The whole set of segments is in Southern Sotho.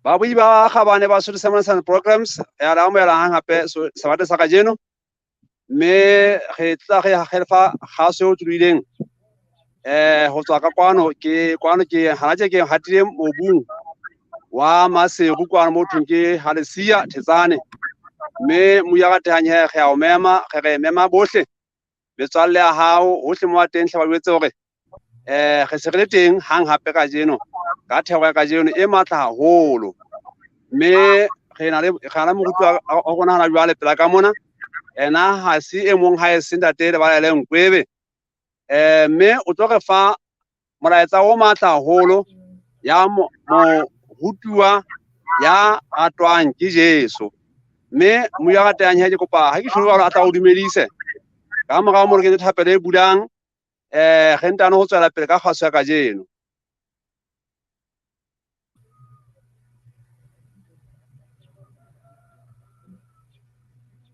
Babui ba kgabane ba Sotho Sermon Programs ya re amohela hang hape sebate sa kajeno, mme re tla re fa kgaso e otlolohileng ho tswa ka kwano. Ke kwano ke hana tje ke hatile mobung wa Maseru kwano mo thweng ke Halesia Thetsane, mme moya ratehang he re a o mema, re re mema bohle metswalle ya hao hohle mo teng hle ba jwetse hore re se re le teng hang hape kajeno ka thero ya kajeno e matla haholo, mme re na le moruti wa rona hana jwale pela ka mona. Ena ha se e mong ha e se ntate Lebalele Nkwebe, mme o tlo re fa molaetsa o matla haholo ya morutuwa ya ratwang ke Jesu. Mme moya ratehang he ke kopa ha ke tjho jwalo a tla o dumedise ka morao mo re kentse thapelo e bulang, re ntano ho tswela pele ka kgaso ya kajeno.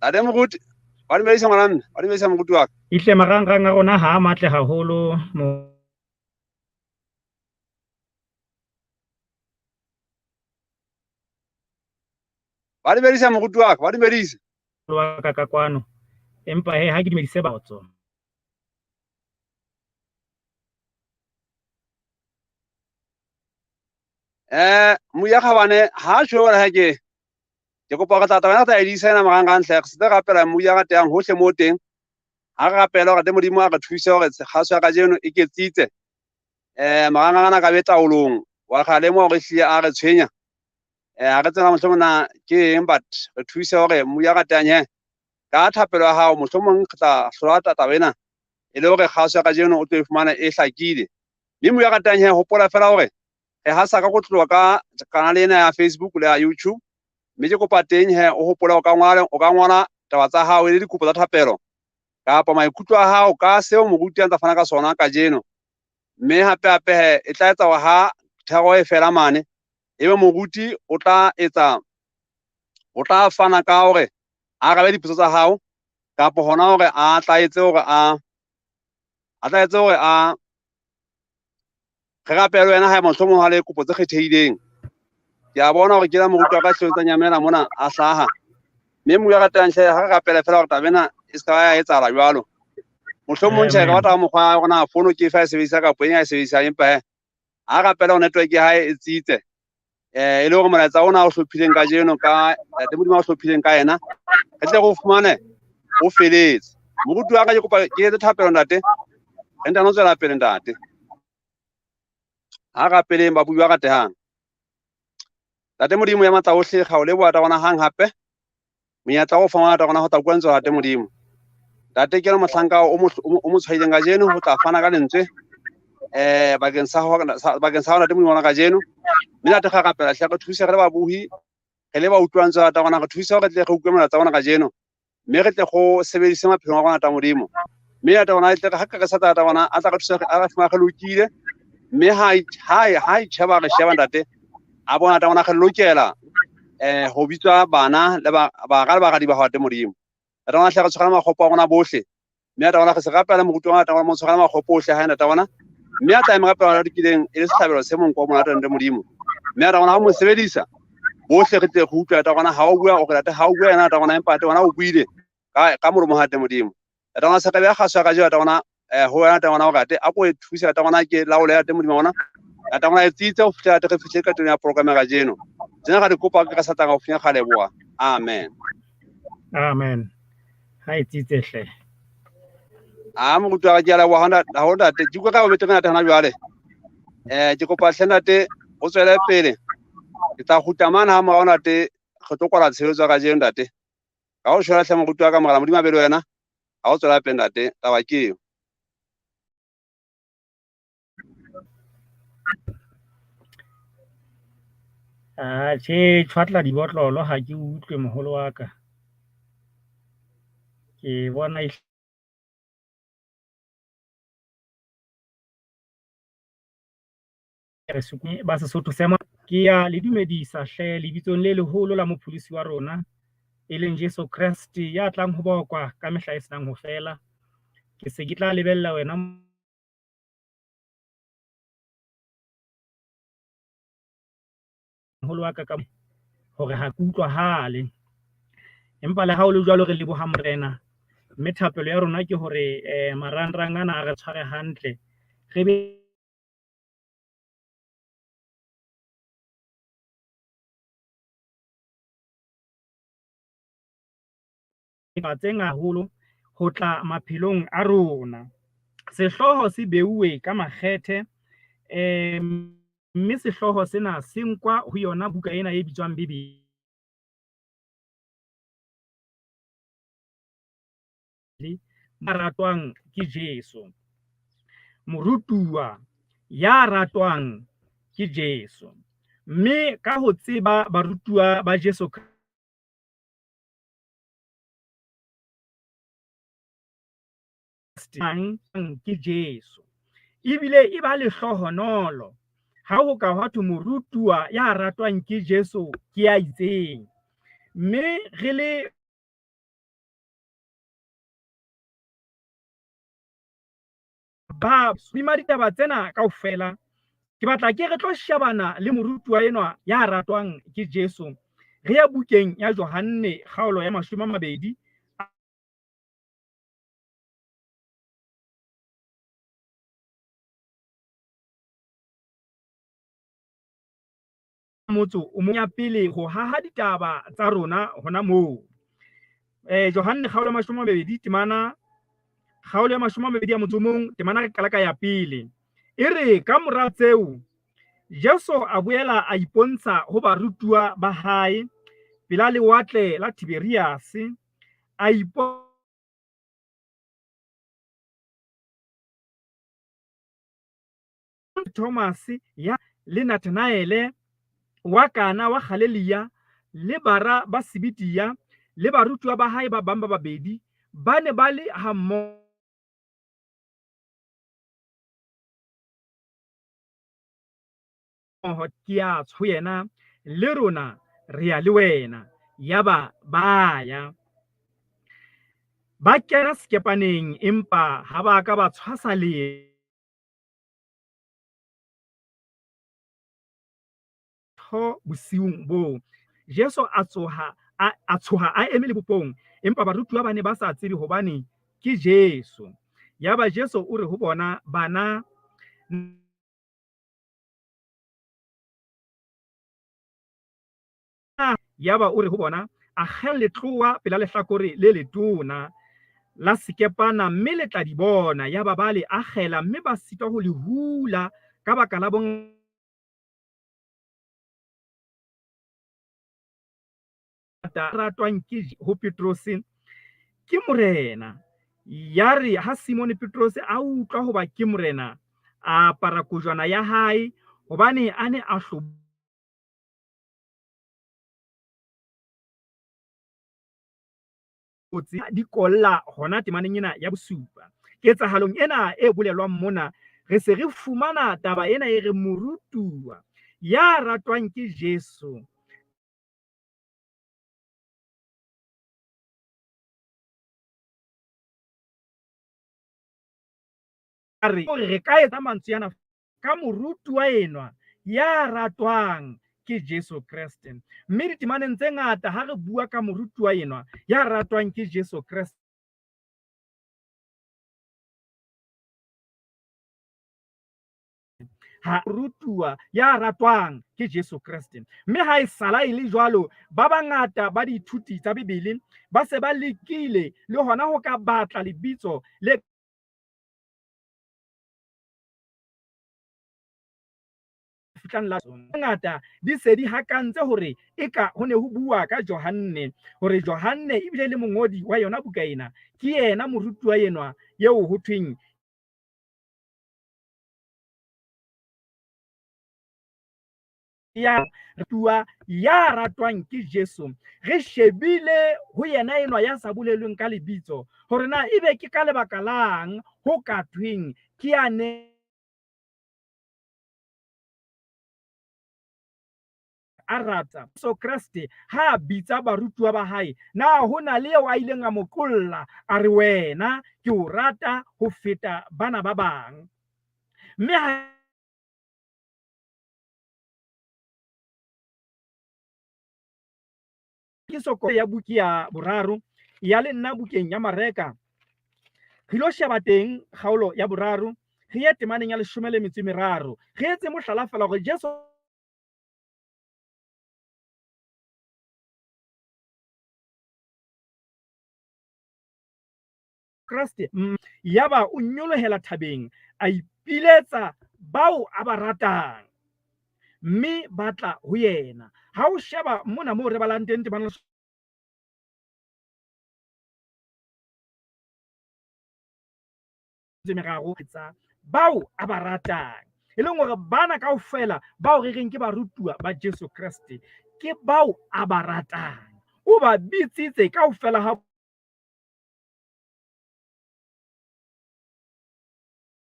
Ntate Moruti, wa dumedisa ngwana mme, wa dumedisa moruti wa ka. Ihle marangrang a rona ha a matle haholo. Wa dumedisa moruti wa ka, wa dumedisa. Wa ka ka kwano. Empa he ha ke dumedise batso. Moya kgabane ha tjho hore ha ke kopa re tla taba tla edisa ena marangrang hle, re se rapela moya ratehang hohle mo teng. Ha re rapela hore Modimo a re thuse hore kgaso ya kajeno e ketsitse marangrang ana ka be taolong, wa re lemoha hore ehlile a re tshwenya. Ha re tsena mohlomong na ke eng, but re thuse hore moya ratehang he ka thapelo ya hao mohlomong re tla hlola taba ena e le hore kgaso ya kajeno o tlo e fumana e hlakile. Mme moya ratehang he hopola fela hore re hasa ka kotloha ka kanale ena ya Facebook le ya YouTube, mme ke kopa teng he o hopole o ka ngola taba tsa hao e le dikopo tsa thapelo kapa maikutlo a hao ka seo moruti a ntsa fana ka sona kajeno. Mme hape hape he e tla etsa hore ha thero e fela mane ebe moruti o tla etsa, o tla fana ka hore a arabe dipotso tsa hao kapa hona hore a tla etse hore a tla etse hore a re rapele wena hae mohlomong ha le kopo tse kgethehileng. Ke a bona hore ke la moruti wa ka hlotsa nyamela mona a hlaha, mme moya ratang hle ha re rapele fela hore taba ena e se ka ya etsahala jwalo. Mohlomong tjhe re batla mokgwa wa rona fono ke fa e sebedisa kapa eng a e sebedisang, empa he ha rapele hore network ya hae e tsitse, e le hore molaetsa ona o hlophileng kajeno ka Ntate Modimo a o hlophileng ka yena re tle re o fumane o feletse. Moruti wa ka ke kopa ke etse thapelo ntate, re ntano tswela pele ntate. Ha rapeleng babui ba ratehang. Ntate Modimo ya matla ohle, ga o leboha ta rona hang hape monyetla o fang wa ta rona ho tla utlwa lentswe la Ntate Modimo. Ntate ke le mohlanka o mo tshwaileng kajeno ho tla fana ka lentswe bakeng sa Ntate Modimo wa kajeno. Mme ntate ga rapela hle re thuse re le babuhi, re le ba utlwang lentswe la ta rona, re thuse hore re tle re utlwe molaetsa wa rona kajeno, mme re tle go sebedise maphelong a rona ta Modimo. Mme ntate rona tle ha re sa tla ta rona a tla re thusa a re fumana re lokile, mme ha itjheba re sheba ntate a bona ta rona re lokela ho bitswa bana le bara le baradi ba hao Ntate Modimo. Ntate rona hle re tshwarela makgopo a rona bohle, mme ntate rona re se rapela moruti wa rona mo tshwarela makgopo ohle hae ntate rona, mme a tla ema rapela rona lokileng e le sehlabelo se monko o monate Ntate Modimo. Mme ntate rona ha o mo sebedisa bohle re tle re utlwe ntate rona ha o bua o re ntate ha o bua yena ntate rona, empa ntate rona o buile ka molomo ha Ntate Modimo. Ntate rona se re beha kgaso ya kajeno ntate rona ho wena ntate rona hore ate a ko e thuse ntate rona ke laole ntate Modimo rona. Ntate rona e tsitse ho fihlela re fihle qetong ya program ya kajeno. Tsena ra di kopa ke re sa tlang ho finya ga leboha. Amen. Amen. Ha e tsitse hle. A moruti wa ka ke a leboha haholo ntate. Ke utlwa ka o betere ntate hona jwale. Ke kopa hle ntate o tswele pele. Ke tla kgutla mane ha morao ntate re tlo kwala tshebeletso ya kajeno ntate. Ka ho shwela hle moruti wa ka, Morena Modimo a be le wena. Ha o tswela pele ntate, taba ke eo. Tjhe, tjhwatla dibotlolo ha ke utlwe moholo wa ka. Ke bona ba Sesotho sema. Ke ya le dumedisa hle lebitsong le leholo la mopholosi wa rona e leng Jesu Kreste ya tlang ho bokwa ka mehla e senang ho fela. Ke se ke tla lebella wena Moholo wa ka ka hore ha ke utlwahale, empa le ha o le jwalo re leboha Morena, mme thapelo ya rona ke hore marangrang ana a re tshware hantle, re be tse haholo ho tla maphelong a rona. Sehlooho se beuwe ka makgethe, mme sehlooho sena se nkwa ho yona buka ena e bitswang Bebele, ba ratwang ke Jesu. Morutuwa ya ratwang ke Jesu, mme ka ho tseba barutuwa ba Jesu ke Jesu, ebile e ba lehlohonolo ha ho ka hwa thwe morutuwa ya ratwang ke Jesu ke ya itseng, mme re le ba hodima ditaba tsena kaofela, ke batla ke re tlo shebana le morutuwa enwa ya ratwang ke Jesu. Re ye bukeng ya Johanne kgaolo ya 20 motso o mong ya pele ho haha ditaba tsa rona hona moo. Johanne kgaolo ya 20 temana kgaolo ya 20 ya motso o mong temana re qala ka ya pele. E re ka mora tseo Jesu a boela a ipontsha ho barutuwa ba hae pela lewatle la Tiberiase, a ipo Thomase ya le Nathanaele wa Kana wa Galilea le bara ba Sebedia le barutuwa ba hae ba bang ba babedi ba ne ba le hammoho ke ya ho yena, le rona re ya le wena. Yaba ba ya. Ba kena sekepaneng, empa ha ba ka ba tshwasa letho bosiung boo. Jesu a tsoha a tshoha a eme lebopong, empa barutuwa ba ne ba sa tsebe hobane ke Jesu. Yaba Jesu o re ho bona, bana, Yaba o re ho bona, Akgela letlowa pela lehlakore le letona la sekepana, mme le tla di bona. Yaba ba le akgela, mme ba sitwa ho le hula ka baka la bongata ratwang ke ho Petrose ke Morena. Yare ha Simone Petrose a utlwa hoba ke Morena, a apara kojwana ya hae, hobane a ne a hlobotse di kolla hona temaneng ena ya bosupa. Ketsahalong ena e bolelwang mona, re se re fumana taba ena e re morutuwa ya ratwang ke Jesu a re re ka etsa mantswe ana ka morutuwa enwa ya ratwang ke Jesu Kreste. Mme ditemaneng tse ngata ha re bua ka morutuwa enwa ya ratwang ke Jesu Kreste, ha rutuwa ya ratwang ke Jesu Kreste. Mme ha e sala e le jwalo, ba bangata ba diithuti tsa Bibele ba se ba lekile le hona ho ka batla lebitso le fihlang la ngata di se di hakantse hore eka ho ne ho bua ka Johanne, hore Johanne ebile le mongodi wa yona buka ena ke yena morutuwa enwa eo ho thweng ya ratuwa ya ratwang ke Jesu. Re shebile ho yena enwa ya sa bolelweng ka lebitso hore na ebe ke ka lebaka lang ho ka thweng ke ya ne a rata Jesu Kreste ha a bitsa barutuwa ba hae, na ho na le eo a ileng a mo qolla a re wena ke o rata ho feta bana ba bang? Mme ha Ke soko ya buki ya boraro ya le nna bukeng ya Mareka. Re ilo sheba teng kgaolo ya boraro, re ye temaneng ya 13. Re etse mohlala fela hore Jesu Kreste yaba o nyolohela thabeng, a ipiletsa bao a ba ratang, mme ba tla ho yena. Ha o sheba mona moo re balang teng temana meraro tsa bao a ba ratang, e leng hore bana kaofela bao re reng ke barutuwa ba Jesu Kreste ke bao a ba ratang. O ba bitsitse kaofela ha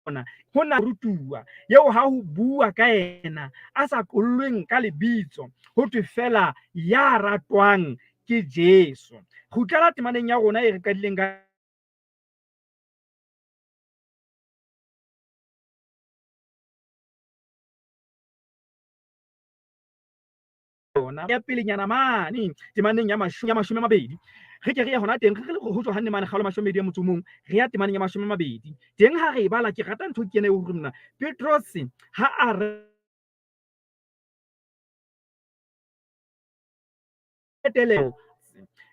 bona. Ho na rutuwa eo ha ho bua ka yena a sa qollweng ka lebitso, ho thwe fela ya ratwang ke Jesu. Kgutlela temaneng ya rona e re qadileng ka yona ya pelenyana mane temaneng ya 20. Re ke re ye hona teng, re re ho Johanne mane kgaolo 21, re ya temaneng ya 20. Teng ha re e bala, ke rata ntho ke ena eo hore mna Petrose ha a re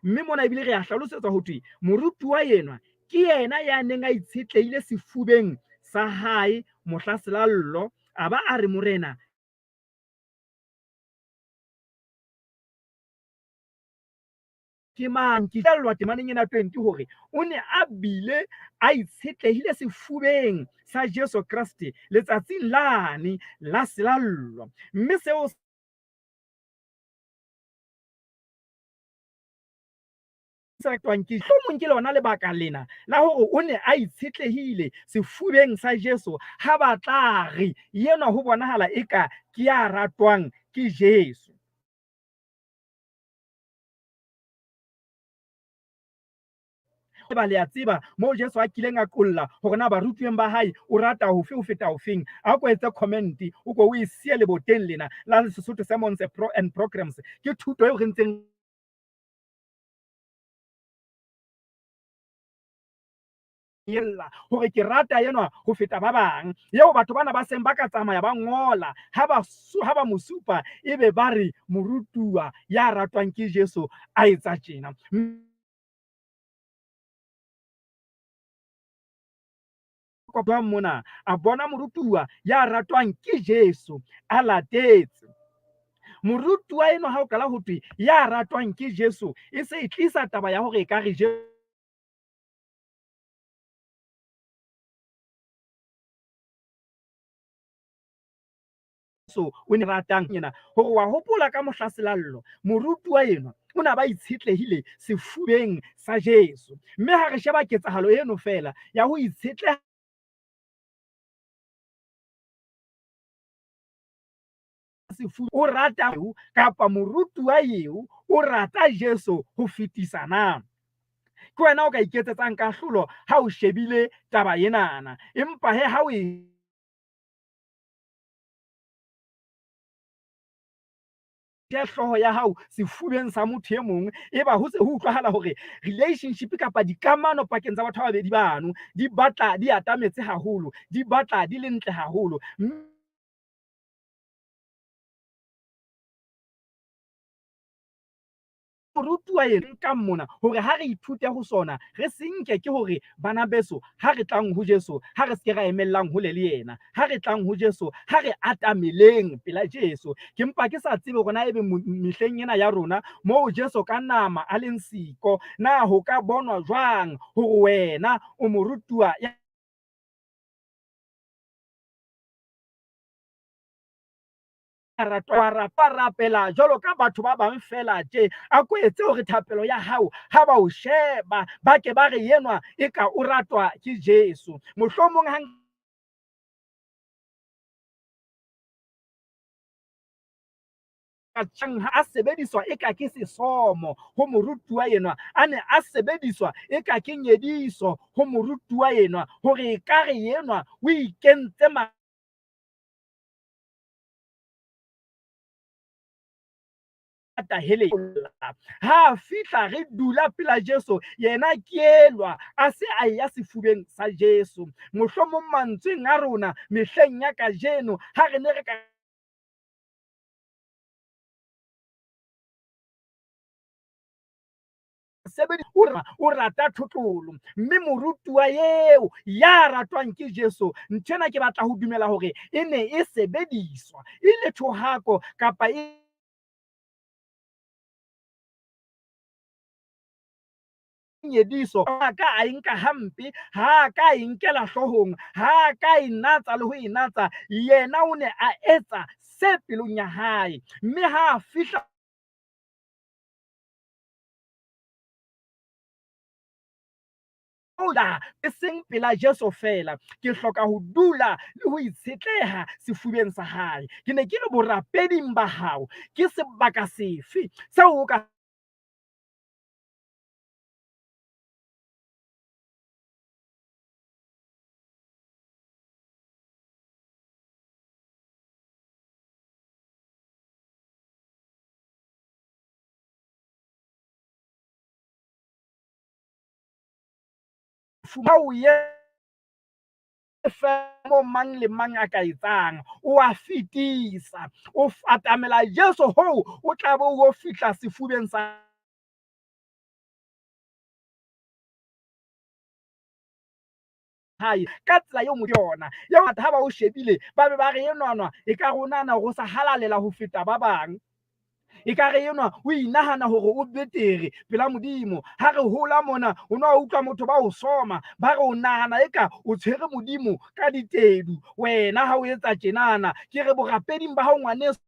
mme mona ebile re a hlalosetswa ho thwe morutuwa enwa ke yena ya neng a itshetlehile sefubeng sa hae mohla selallo, a ba a re Morena ke mang? Ke tellwa temaneng ena 20 hore o ne a bile a itshetlehile sefubeng sa Jesu Kreste letsatsing lane la selallo, mme seo ratwang ke hlomong ke lona lebaka lena la hore o ne a itshetlehile sefubeng sa Jesu ha ba tla re enwa ho bonahala eka ke ya ratwang ke Jesu. Ba le a tseba moo Jesu a kileng a qolla hore na barutuweng ba hae o rata hofe ho feta hofeng. A ko etse comment, o ko o e siye leboteng lena la Sesotho Sermons and Programs. Ke thuto eo re ntseng ella hore ke rata enwa ho feta ba bang, eo batho bana ba seng ba ka tsamaya ba ngola ha ba mo supa, ebe ba re morutuwa ya ratwang ke Jesu a etsa tjena. Kopang mona a bona morutuwa ya ratwang ke Jesu a latetse. Morutuwa enwa ha o qala ho thwe ya ratwang ke Jesu, e se e tlisa taba ya hore e ka re Jesu o ne ratang yena, hore wa hopola ka mohla selallo morutuwa enwa o na ba itshetlehile sefubeng sa Jesu. Mme ha re sheba ketsahalo eno fela ya ho itshetleha sefu, o rata kapa morutuwa eo o rata Jesu ho fetisa na? Ke wena o ka iketsetsang kahlolo ha o shebile taba enana. Empa he ha o e hlooho ya hao sefubeng sa motho e mong, eba ho se ho utlwahala hore relationship kapa dikamano pakeng tsa batho ba babedi bano di batla di atametse haholo, di batla di le ntle haholo. Morutuwa e nkang mona hore ha re ithute ho sona, re se nke ke hore bana beso ha re tlang ho Jesu, ha re se ke ra emellang hole le yena. Ha re tlang ho Jesu, ha re atameleng pela Jesu. Ke mpa ke sa tsebe hore na ebe mehleng ena ya rona moo Jesu ka nama a leng siko, na ho ka bonwa jwang hore wena o morutuwa ya wa rapela jwalo ka batho ba bang fela tje. A ko etse hore thapelo ya hao ha ba o sheba ba ke ba re enwa eka o ratwa ke Jesu. Mohlomong ha a sebediswa eka ke sesomo ho morutuwa enwa, a ne a sebediswa eka ke nyediso ho morutuwa enwa, hore ekare enwa o ikentse Hele ha fihla re dula pela Jesu, yena ke elwa a se a ya sefubeng sa Jesu. Mohlomong mantsweng a rona mehleng ya kajeno, ha re ne re ka o rata thotlolo, mme morutuwa eo ya ratwang ke Jesu, nthwena ke batla ho dumela hore e ne e sebediswa e le thohako kapa e nyediso. Ha ka a e nka hampe, ha ka e nkela hloohong, ha ka e natsa le ho e natsa. Yena o ne a etsa se pelong ya hae, mme ha a fihla e seng pela Jesu feela, ke hloka ho dula le ho itshetleha sefubeng sa hae. Ke ne ke re borapeding ba hao ke sebaka sefe seo o ka ha o ye mo mang le mang a ka etsang, o a fetisa, o atamela Jesu hoo o tla be o fihla sefubeng sa hae ka tsela eo yona eo. Ha ba o shebile, ba be ba re enwanwa e ka re o nahana hore o sa halalela ho feta ba bang, e ka re enwa o inahana hore o betere pela Modimo. Ha re hola mona, o no utlwa motho ba o soma, ba re o nahana eka o tshwere Modimo ka ditedu wena ha o etsa tjenana. Ke re borapeding ba hao, ngwaneso,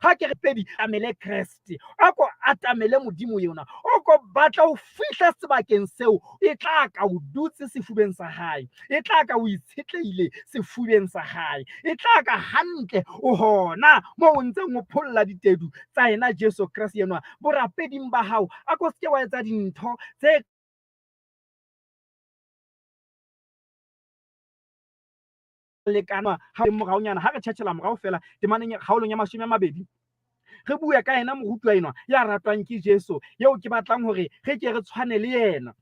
ha ke re pedi atamele Kreste, a ko atamele Modimo yona, o ko batla ho fihla sebakeng seo e tla ka o dutse sefubeng sa hae, e tla ka o itshetlehile sefubeng sa hae, e tla ka hantle o hona moo o ntseng o pholla ditedu tsa yena Jesu Kreste enwa. Borapeding ba hao, a ko seke wa etsa dintho tse lekana ha moraonyana. Ha re tjhetjhela morao fela temaneng kgaolong ya 20, re bue ka yena morutuwa enwa ya ratwang ke Jesu, eo ke batlang hore re ke re tshwane le yena.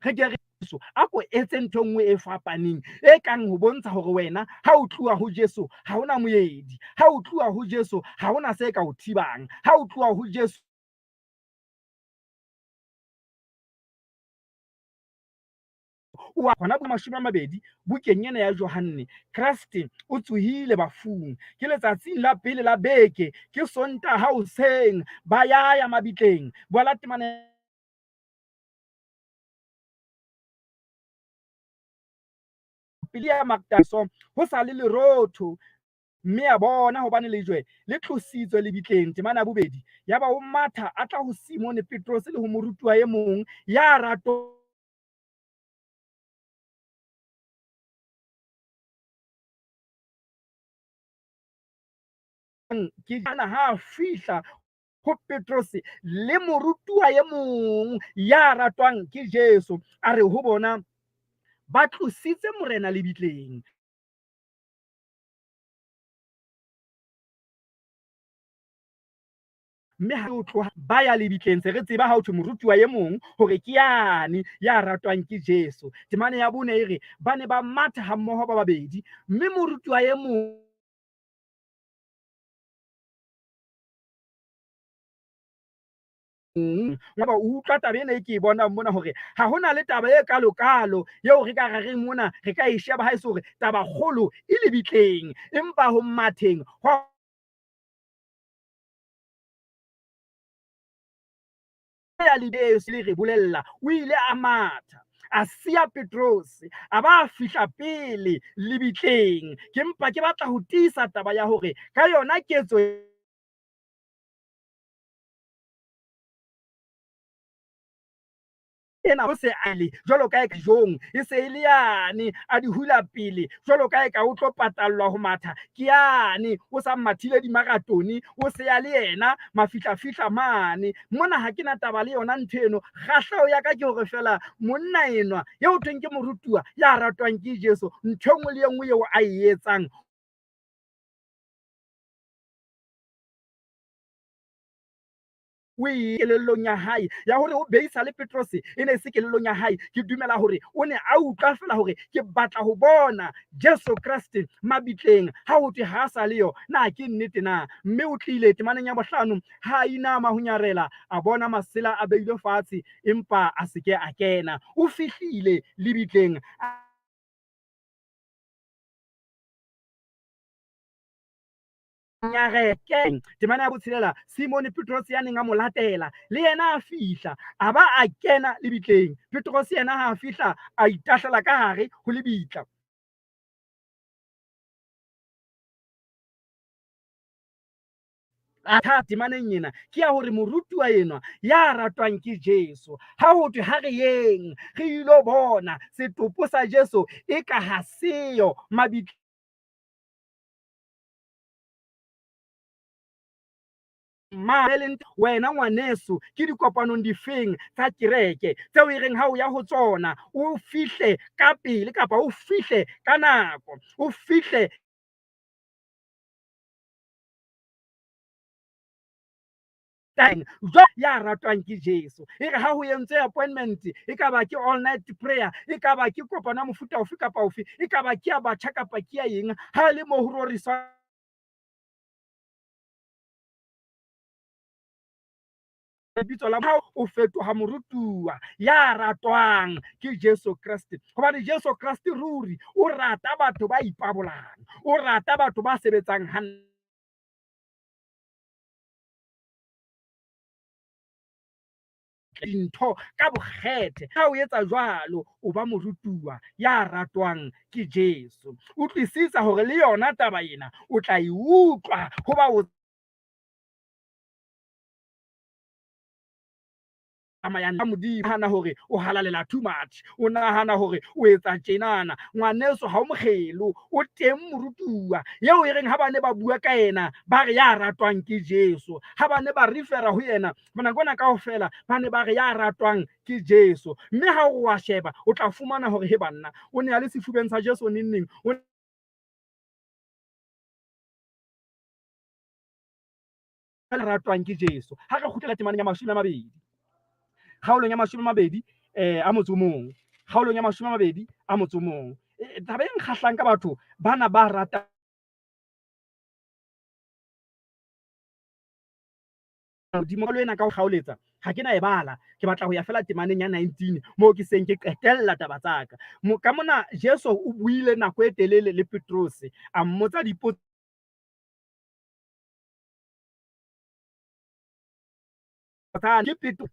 Re ke re Jesu, a ko etse ntho e nngwe e fapaneng e kang ho bontsha hore wena ha o tluwa ho Jesu ha hona moedi, ha o tluwa ho Jesu ha hona se ka o thibang, ha o tluwa ho Jesu o a hona. 20 bukeng ena ya Johanne, Kreste o tsohile bafung. Ke letsatsing la pele la beke, ke Sontaha hoseng, ba ya ya mabitleng. Bala temana pele ya Magdaso, ho sa le lerotho, mme a bona hobane lejwe le tlositswe lebitleng. Temana ya bobedi, yaba o matha a tla ho Simone Petrose le ho morutuwa e mong ya ratwang ke ana. Ha a fihla ho Petrose le morutuwa e mong ya ratwang ke Jesu, a re ho bona, ba tlositse Morena lebitleng, mme ha o tloha ba ya lebitleng. Se re tseba ha ho thwe morutuwa e mong hore ke yane ya ratwang ke Jesu. Temane ya bone e re ba ne ba matha hammoho ba babedi, mme morutuwa e mong ba o utlwa taba ena e ke e bonang mona, hore ha hona le taba e kalo-kalo eo re ka reng mona re ka e sheba, ha e se hore taba kgolo e lebitleng, empa ho matheng hwa ya lebeso le re bolella o ile a matha, a siya Petrose, a ba fihla pele lebitleng. Ke mpa ke batla ho tiisa taba ya hore ka yona ketso Ena o se a le jwalo ka e jong, e se e le yane a di hula pele jwalo ka e ka o tlo patallwa ho matha, ke yane o sa mathile dimaratone, o se ya le yena mafihlafihla mane. Mona ha ke na taba le yona ntho eno. Kgahleho ya ka ke hore feela monna enwa eo thweng ke morutuwa ya ratwang ke Jesu, ntho e nngwe le e nngwe eo a e etsang o e kelellong ya hae ya hore o beisa le Petrose e ne e se kelellong ya hae. Ke dumela hore o ne a utlwa feela hore ke batla ho bona Jesu Kreste mabitleng, ha ho thwe ha a sa le yo, na ke nnete na? Mme o tlile temaneng ya bohlano, ha a inama ho nyarela, a bona masela a beilwe fatshe, empa a se ke a kena. O fihlile lebitleng, Nyareke. Temana ya botshelela, Simone Petrose ya neng a mo latela, le yena a fihla, a ba a kena lebitleng. Petrose yena ha a fihla, a itahlela ka hare ho lebitla. Atha temaneng ena ke ya hore morutuwa enwa ya ratwang ke Jesu, ha ho thwe ha re yeng re ilo bona setopo sa Jesu, e ka ha seyo mabitleng. Wena ngwaneso, ke dikopanong difeng tsa kereke tseo e reng ha o ya ho tsona o fihle ka pele kapa o fihle ka nako, o fihle jwa ya ratwang ke Jesu? E re ha ho entswe appointment, e ka ba ke all night prayer, e ka ba ke kopano ya mofuta ofe kapa ofe, e ka ba ke ya batjha kapa ke ya eng, ha e le mo ho roriswa lebitso la hao, o fetoha morutuwa ya ratwang ke Jesu Kreste. Hobane Jesu Kreste ruri o rata batho ba ipabolang, o rata batho ba sebetsang hantle dintho ka bokgethe. Ha o etsa jwalo, o ba morutuwa ya ratwang ke Jesu. Utlwisisa hore le yona taba ena o tla e utlwa hoba o tsamayang ka Modimo. Nahana hore o halalela too much, o nahana hore o etsa tjenana. Ngwaneso, ha o mokgelo, o teng morutuwa eo e reng ha ba ne ba bua ka yena ba re ya ratwang ke Jesu. Ha ba ne ba refera ho yena nako ena kaofela, ba ne ba re ya ratwang ke Jesu. Mme ha o wa sheba, o tla fumana hore he banna, o ne a le sefubeng sa Jesu neng neng, o ratwang ke Jesu. Ha re kgutlela temaneng ya 20, kgaolong ya 21 a motso o mong, kgaolong ya 21 a motso o mong, taba e nkgahlang ka batho bana ba rata Modimo le ena ka ho kgaoletsa, ha ke na e bala, ke batla ho ya fela temaneng ya 19 moo ke seng ke qetella taba tsa ka. Ka mona Jesu o buile nako e telele le Petrose, a mmotsa dipotso ke Petro,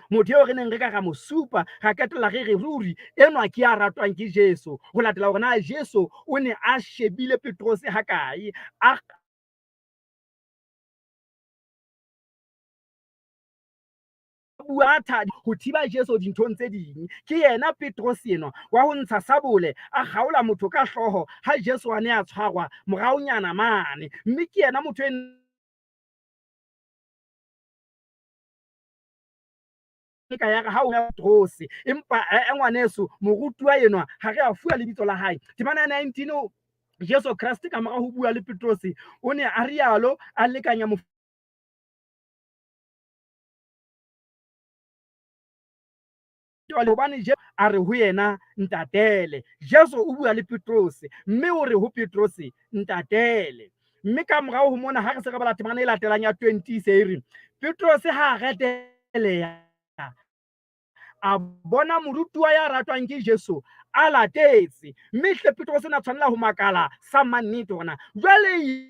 motho eo re neng re ka ra mo supa, ra qetella re re ruri enwa ke ya ratwang ke Jesu, ho latela hore na Jesu o ne a shebile Petrose hakae, a bua thadi ho thiba Jesu dinthong tse ding. Ke yena Petrose enwa wa ho ntsha sabole a kgaola motho ka hlooho ha Jesu a ne a tshwarwa moraonyana mane, mme ke yena motho e ka ya re ha o Petrose, empa ngwaneso morutuwa enwa ha re a fuwa lebitso la hae. Temana ya 19, Jesu Kreste ka mora ho bua le Petrose o ne a rialo, a lekanya hobane Jesu a re ho yena, ntatele. Jesu o bua le Petrose mme o re ho Petrose, ntatele. Mme ka morao ho mona, ha re se re bala temana e latelang ya 20, se e re Petrose ha a reteleha, a bona morutuwa ya ratwang ke Jesu a latetse. Mme hle Petrose o ne a tshwanela ho makala sa mannete hore na jwale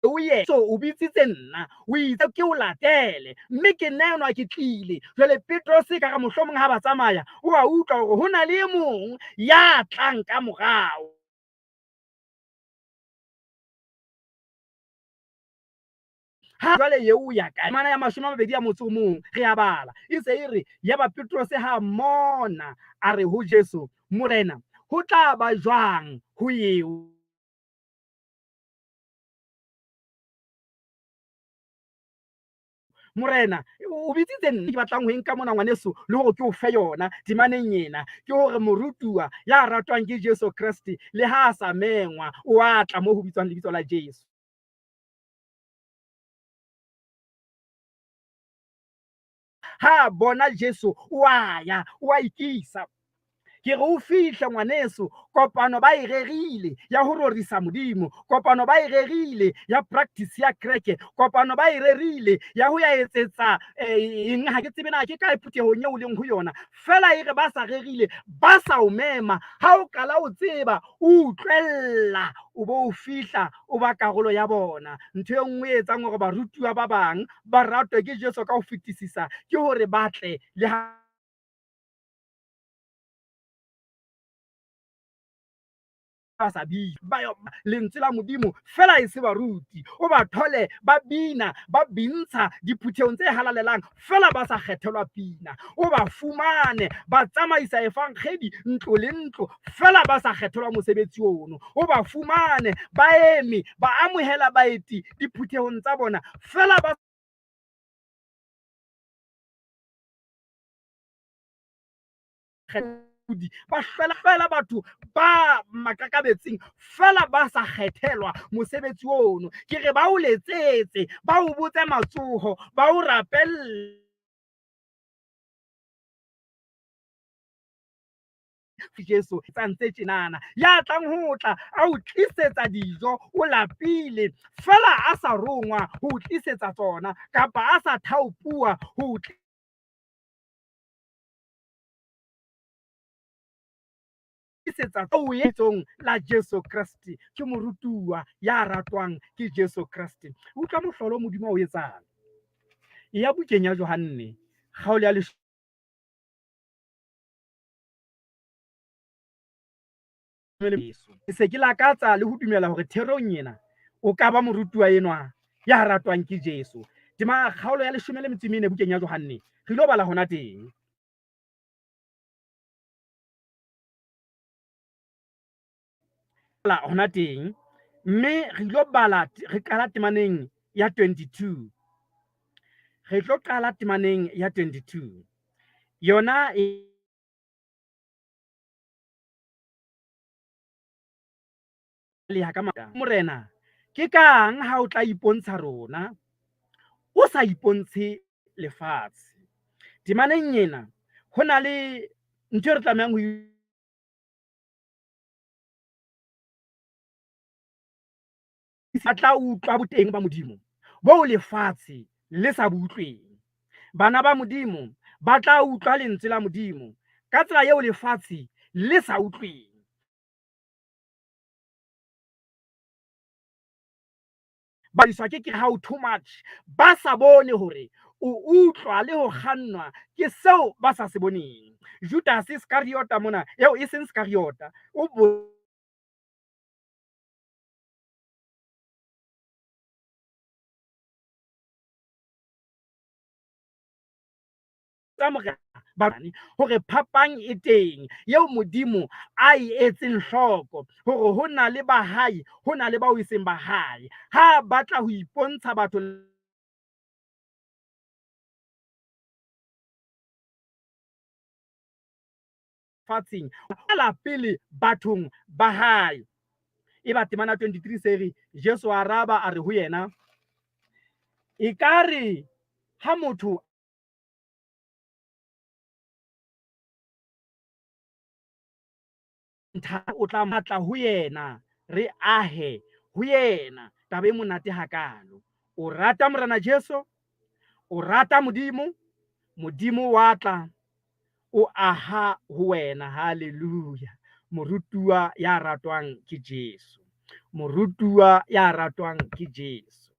o ye so o bitsitse nna, o itse ke o latele, mme ke nna enwa ke tlile. Jwale Petrose ka re mohlomong ha ba tsamaya o a utlwa hore ho na le e mong ya tlang ka morao. Ha jwale eo ya kae? Mana ya 21 re a bala. E se e re yaba Petrose ha mona a re ho Jesu, Morena, ho tla ba jwang ho eo? Morena o bitsitse nna ke batlang ho e nka mona ngwaneso le hore ke o fe yona temaneng ena ke hore morutuwa ya ratwang ke Jesu Kreste le ha a sa mengwa o a tla mo ho bitswang lebitso la Jesu. Ha bona Jesu o a ya o a ikisa. Ke re o fihle ngwaneso, kopano ba e rerile ya ho rorisa Modimo, kopano ba e rerile ya practice ya kereke, kopano ba e rerile ya ho ya etsetsa eng, ha ke tsebe na ke kae phuthehong eo o leng ho yona. Feela e re ba sa rerile, ba sa o mema, ha o qala o tseba, o utlwella, o bo o fihla o ba karolo ya bona. Ntho e nngwe e etsang hore barutuwa ba bang ba ratwe ke Jesu ka ho fetisisa ke hore ba tle le ha ba sa bina ba yo lentswe la Modimo fela e se baruti, o ba thole ba bina ba bintsha diphuthehong tse halalelang fela ba sa kgethelwa pina, o ba fumane ba tsamaisa efankgedi ntlo le ntlo fela ba sa kgethelwa mosebetsi ono, o ba fumane ba eme ba amohela baeti diphuthehong tsa bona fela ba ba hlwela fela batho ba makakabetseng fela ba sa kgethelwa mosebetsi ono. Ke re ba o letsetse, ba o botse matsoho, ba o rapelle. Jesu tsantse tjenana ya tlang ho tla a o tlisetsa dijo o lapile fela a sa rongwa ho o tlisetsa tsona kapa a sa thaopuwa ho o tlisetsa o etsong la Jesu Kreste. Ke morutuwa ya ratwang ke Jesu Kreste. Utlwa mohlolo Modimo o etsang. E ya bukeng ya Johanne kgaolo ya Ke se ke lakatsa le ho dumela hore therong ena o ka ba morutuwa enwa ya ratwang ke Jesu. Tema kgaolo ya 14 bukeng ya Johanne, re ilo bala hona teng. Bala hona teng, mme re ilo bala re qala temaneng ya 22. Re tlo qala temaneng ya 22. Yona e leha ka mata. Morena, ke kang ha o tla ipontsha rona, o sa ipontshe lefatshe? Temaneng ena ho na le ntho e re tlamehang ho ba tla utlwa boteng ba Modimo boo lefatshe le sa bo utlweng. Bana ba Modimo ba tla utlwa lentswe la Modimo ka tsela eo lefatshe le sa utlweng. Ba iswa ke how too much, ba sa bone hore o utlwa le ho kgannwa ke seo ba sa se boneng. Judas Iskariota mona, eo e seng Iskariota, o hore phapang e teng eo Modimo a e etseng hloko hore ho na le ba hae, ho na le bao e seng ba hae. Ha batla ho ipontsha batho lefatsheng, la pele bathong ba hae. E ba temana 23 se re Jesu a araba a re ho yena, ekare ha motho o tla matla ho yena, re ahe ho yena. Taba e monate hakalo. O rata Morena Jesu, o rata Modimo, Modimo wa tla o aha ho wena. Haleluya. Morutuwa ya ratwang ke Jesu. Morutuwa ya ratwang ke Jesu.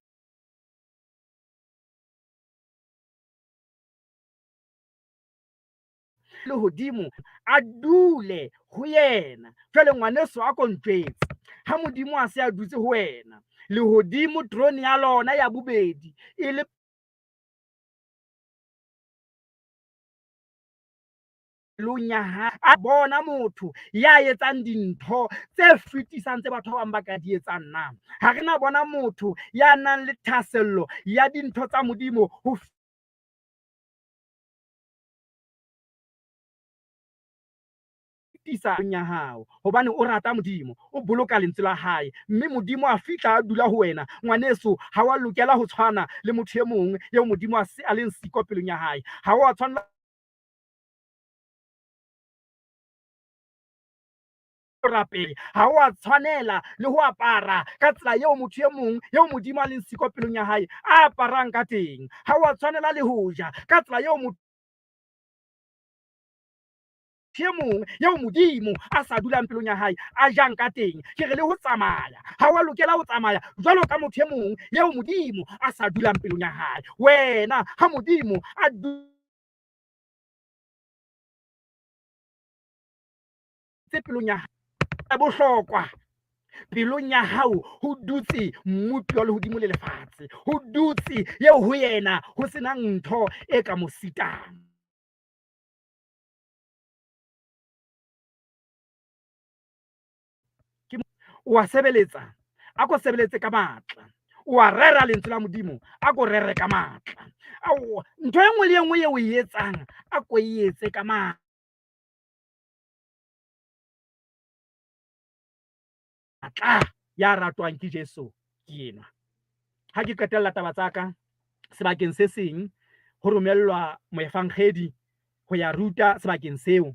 Lehodimo a dule ho yena. Jwale ngwaneso a ko ntjwetse, ha Modimo a se a dutse ho wena, Lehodimo terone ya lona ya bobedi e le pelong ya hae. A bona motho ya etsang dintho tse fetisang tse batho ba bang ba ka di etsang na? Ha re na bona motho ya nang le thahasello ya dintho tsa Modimo ho fetisa ya hao, hobane o rata Modimo, o boloka lentswe la hae, mme Modimo a fihla a dula ho wena. Ngwaneso, ha wa lokela ho tshwana le motho e mong eo Modimo a leng siko pelong ya hae. Ha wa tshwanela rapele, ha o a tshwanela le ho apara ka tsela eo motho e mong eo Modimo a leng siko pelong ya hae a aparang ka teng. Ha o a tshwanela le ho ja ka tsela eo motho e mong eo Modimo a sa dulang pelong ya hae a jang ka teng. Ke re le ho tsamaya, ha wa lokela ho tsamaya jwalo ka motho e mong eo Modimo a sa dulang pelong ya hae. Wena ha Modimo a dutse pelong ya hae, bohlokwa pelong ya hao ho dutse mmopi wa lehodimo le lefatshe, ho dutse eo ho yena ho senang ntho e ka mo sitang. Ke o a sebeletsa, a ko sebeletse ka matla. O a rera lentswe la Modimo, a ko rere ka matla. Ao, ntho e nngwe le e nngwe eo o e etsang, a ko e etse ka matla. Ya ratwang ke Jesu ke enwa. Ha ke qetella taba tsa ka, sebakeng se seng ho romellwa moefangedi ho ya ruta sebakeng seo.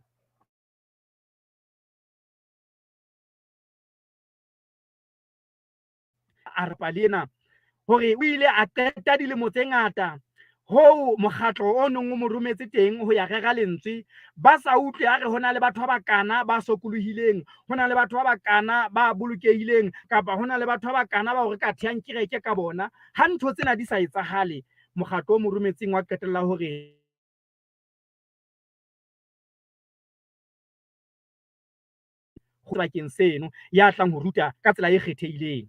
A re pale ena hore o ile a qeta dilemo tse ngata hoo mokgatlo o neng o mo rometse teng ho ya rera lentswe ba sa utlwe. A re ho na le batho ba bakana ba sokolohileng, ho na le batho ba bakana ba bolokehileng, kapa ho na le batho ba bakana ba hore ka thehang kereke ka bona. Ha ntho tsena di sa etsahale, mokgatlo o mo rometseng wa qetella hore sebakeng seno ya tlang ho ruta ka tsela e kgethehileng.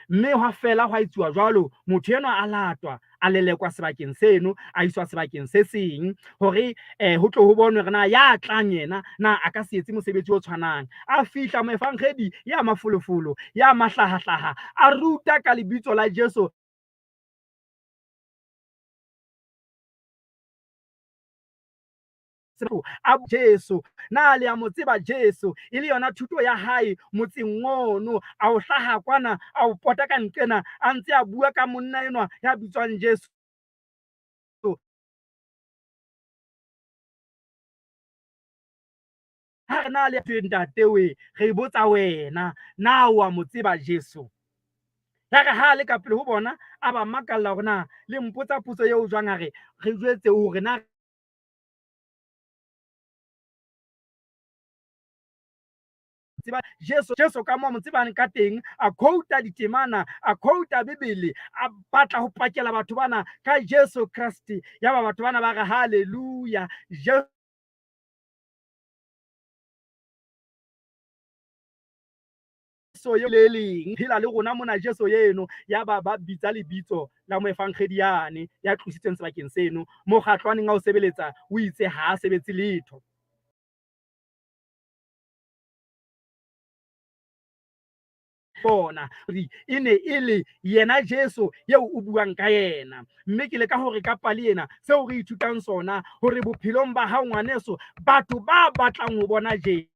Mme hwa fela hwa etsuwa jwalo, motho enwa a latwa, a lelekwa sebakeng seno, a iswa sebakeng se seng hore ho tlo ho bonwe hore na ya tlang yena na a ka se etse mosebetsi o tshwanang. A fihla moefangedi ya mafolofolo, ya mahlahahlaha, a ruta ka lebitso la Jesu. A Jesu, na le a mo tseba Jesu? E le yona thuto ya hae motseng ono. A o hlaha kwana, a o pota ka nqena, a ntse a bua ka monna enwa ya bitswang Jesu. Ha re na le ntate we, re botsa wena, na o a mo tseba Jesu? Ya re ha le ka pele ho bona, a ba makalla hore na le mpotsa potso eo jwang. A re re jwetse hore na tseba Jesu, Jesu ka mo tsebang ka teng. A quota ditemana, a quota Bibele, a batla ho pakela batho bana ka Jesu Kreste. Yaba batho bana ba re haleluya, Jesu le leng phela le rona mona, Jesu eno. Yaba ba bitsa lebitso la moefangedi yane ya tlositsweng sebakeng seno. Mokgatlo a neng a o sebeletsa o itse ha a sebetse letho. Bona e ne e le yena Jesu eo o buang ka yena. Mme ke leka hore ka pale ena seo re ithutang sona hore bophelong ba hao ngwaneso, batho ba batlang ho bona Jesu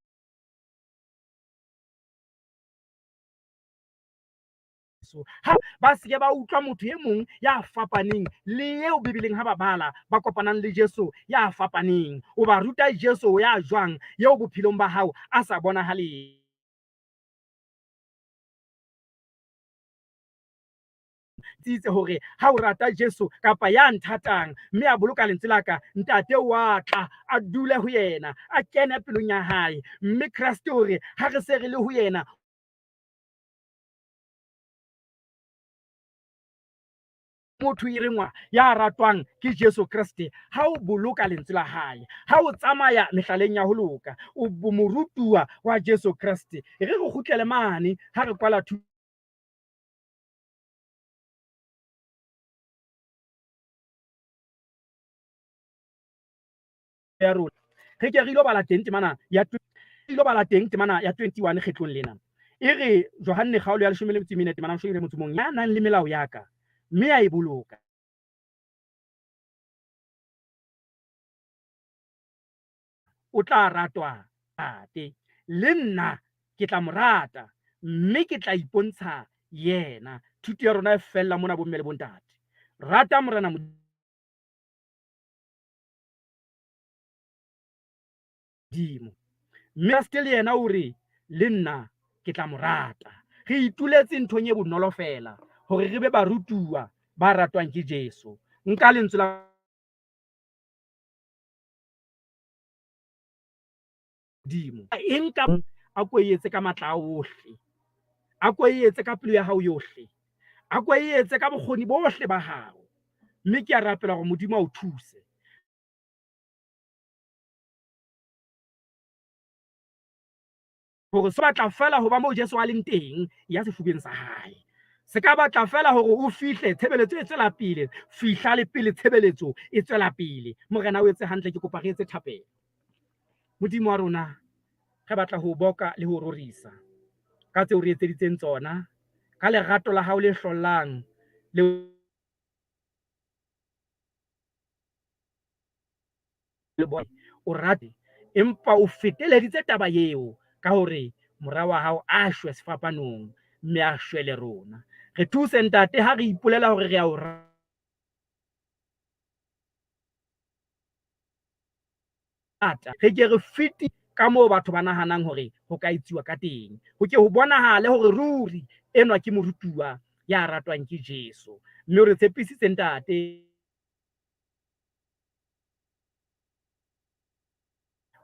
ha ba se ke ba utlwa motho e mong ya fapaneng le eo Bibeleng ha ba bala ba kopanang le Jesu ya fapaneng. O ba ruta Jesu ya jwang eo bophelong ba hao a sa bonahaleng. Tsitse hore ha o rata Jesu kapa ya nthatang mme a boloka lentswe la ka, ntate wa tla a dule ho yena, a kene pelong ya hae. Mme Kreste hore ha re se re le ho yena, motho e rengwa ya ratwang ke Jesu Kreste, ha o boloka lentswe la hae, ha o tsamaya mehlaleng ya ho loka, o morutuwa wa Jesu Kreste. E re re kgutlele mane ha re kwala thuto. ya rona. Re ke re ilo bala teng temana ya ilo bala teng temana ya 21 kgetlong lena. E re Johanne kgaolo ya 14 temana 11, ya nang le melao ya ka mme a e boloka, o tla ratwa Ntate, le nna ke tla mo rata mme ke tla ipontsha yena. Thuto ya rona e fella mona, bomme le bontate. Rata Morena Modimo, mme Kreste le yena o re le nna ke tla mo rata. Re ituletse nthong e bonolo fela hore re be barutuwa ba ratwang ke Jesu. Nka lentswe la Modimo. Eng ka a ko e etse ka matla a ohle, a ko e etse ka pelo ya hao yohle, a ko e etse ka bokgoni bohle ba hao. Mme ke a rapela hore Modimo a o thuse. Hore se batla fela ho ba moo Jesu a leng teng, ya sefubeng sa hae. Se ka batla fela hore o fihle tshebeletso e tswela pele, fihla le pele tshebeletso e tswela pele. Morena o etse hantle, ke kopa re etse thapelo. Modimo wa rona, re batla ho boka le ho rorisa ka tseo re etseditseng tsona, ka lerato la hao le hlollang le o rate, empa o feteleditse taba eo ka hore mora wa hao a shwe sefapanong mme a shwele rona. Re thuse Ntate ha re ipolela hore re a o rata, re ke re fete ka moo batho ba nahanang hore ho ka etsiwa ka teng. Ho ke ho bonahale hore ruri enwa ke morutuwa ya ratwang ke Jesu. Mme o re tshepisitse Ntate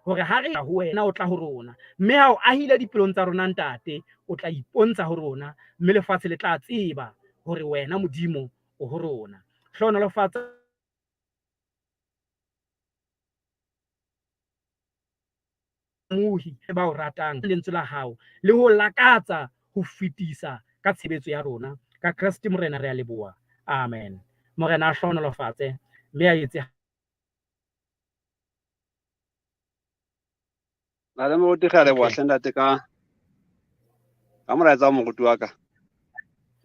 hore ha re ho wena o tla ho rona, mme ha o ahile dipelong tsa rona Ntate, o tla ipontsha ho rona, mme lefatshe le tla tseba hore wena Modimo o ho rona. Hlohonolofatsa mohi ba o ratang lentswe la hao le ho lakatsa ho fetisa ka tshebetso ya rona. Ka Kreste Morena re a leboha. Amen. Morena a hlohonolofatse mme a etse. Na le moruti, re a leboha hle ntate ka molaetsa wa moruti wa ka.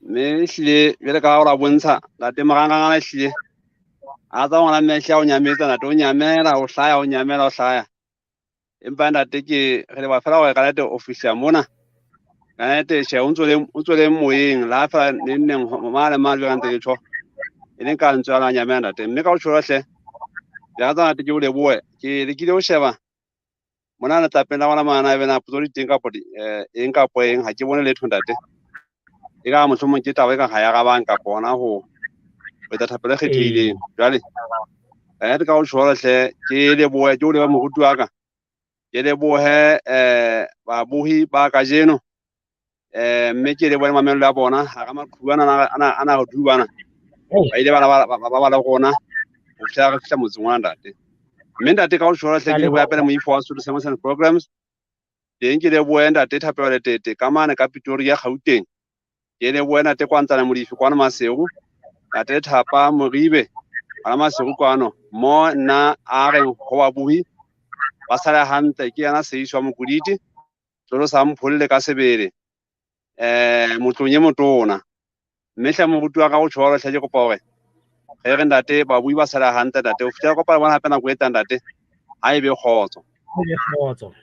Mme ehlile jwale ka ha o la bontsha ntate marangrang ana, ehlile a tsa ngwana mme ehlile a o nyametsa ntate, o nyamela o hlaya, o nyamela o hlaya. Empa ntate ke re leboha fela hore ka nnete o fihla mona. Ka nnete tjhe, o ntso le moyeng la fela neng neng mane mane jwale ntse ke tjho. E leng ka lentswe la nyamela ntate. Mme ka o tjho hle, ke rata ntate ke o lebohe. Ke lekile ho sheba mona letlapeng la rona mona ebe na potso di teng kapo eng kapo eng, ha ke bone letho ntate. E ka mohlomong ke taba e ka ha ya arabang kapo hona ho etsa thapelo e kgethehileng. Jwale ka o tjho hle, ke lebohe, ke o lebohe moruti wa ka. Ke lebohe babohi ba kajeno, mme ke lebohe mamello ya bona hara maqhubu ana ana re dubana. Ba ile bana ba le rona ho fihla re fihla motseng wa ntate. Mme ntate ka o tjho hle, ke lebohe pele moifo wa Sotho Sermons and Programs. Teng ke lebohe ntate Thapelo Letete ka mane ka Pretoria Gauteng. Ke lebohe ntate Kwantsana Modifi kwana Maseru, ntate Thapa Moribe kwana Maseru kwano. Mo nna a reng ho babohi ba sale hantle, ke yena Seiso wa Mokoditi, tlolo sa mpholle ka sebele, motlong e motona. Mme hle moruti wa ka o tjho hle, ke kopa hore re re ntate babui ba sale hantle ntate, ho fihlela kopana bona hape nako e tlang ntate, ha e be kgotso. Kgotso.